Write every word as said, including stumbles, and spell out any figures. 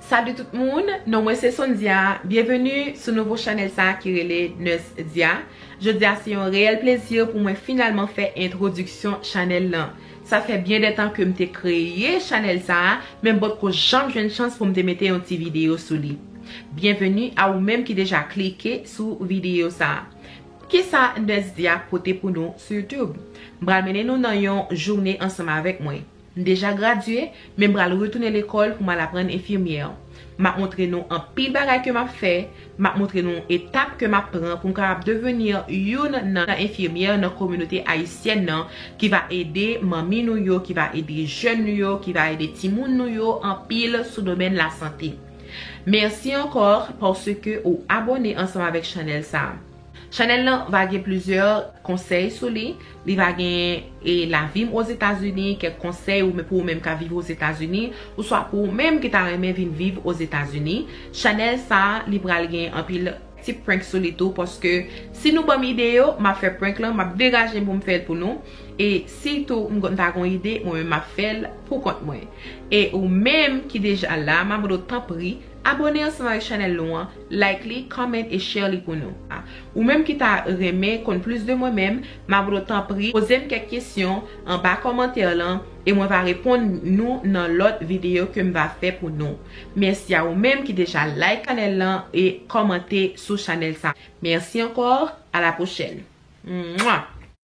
Salut tout moun, non mwen se Sondia. Byenveni sou nouvo chanèl sa ki rele Nurse Dia. Jodi a se yon reyèl plezi pou mwen finalman fè entwodiksyon chanèl lan. Sa fè byen de tan ke m te kreye chanèl sa a, men m potko janm jwenn chans pou m te mete yon ti videyo sou li. Byenveni a ou menm ki deja klike sou videyo sa a. Kisa Nurse Dia pote pou nou sou YouTube? M pral mennen nou nan yon jounen ansanm avèk mwen. M deja gradye, men m pral retounen lekòl pou m al aprann enfimyè. M ap montre nou anpil bagay ke m ap fè, m ap montre nou etap ke m ap pran pou m kapab deveni youn nan enfimyè nan kominote ayisyèn nan, ki va ede manmi nou yo, ki va ede jèn nou yo, ki va ede timoun nou yo anpil sou domèn lasante. Mèsi ankò paske ou abòne ansanm avèk chanèl sa a. Chanèl lan va gen plizyè konsèy sou li. Li va gen, e, lavi m Ozetazini, kèk konsèy ou, pou ou menm k ap viv Ozetazini, oswa pou ou menm ki ta renmen vin viv Ozetazini. Chanèl sa a, li pral gen anpil ti prank sou li tou, paske si nou ban m ide yo, m ap fè prank lan, m ap degaje m pou m fè l pou nou. E si tou m gon-, m ta gon ide, mwen menm m ap fè l pou kont mwen. E ou menm ki deja la, m ap mande w tanpri, abòne ansanm avèk chanèl nou an, like li, comment e share li pou nou. Ou menm ki ta renmen konn plis de mwen menm, m ap mande w tanpri, poze m kèk kesyon anba kòmantè lan, e mwen va reponn nou nan lòt videyo ke m va fè pou nou. Mèsi a ou menm ki deja like chanèl lan e kòmante sou chanèl sa. Mèsi ankò, a la pwochèn. Mwa!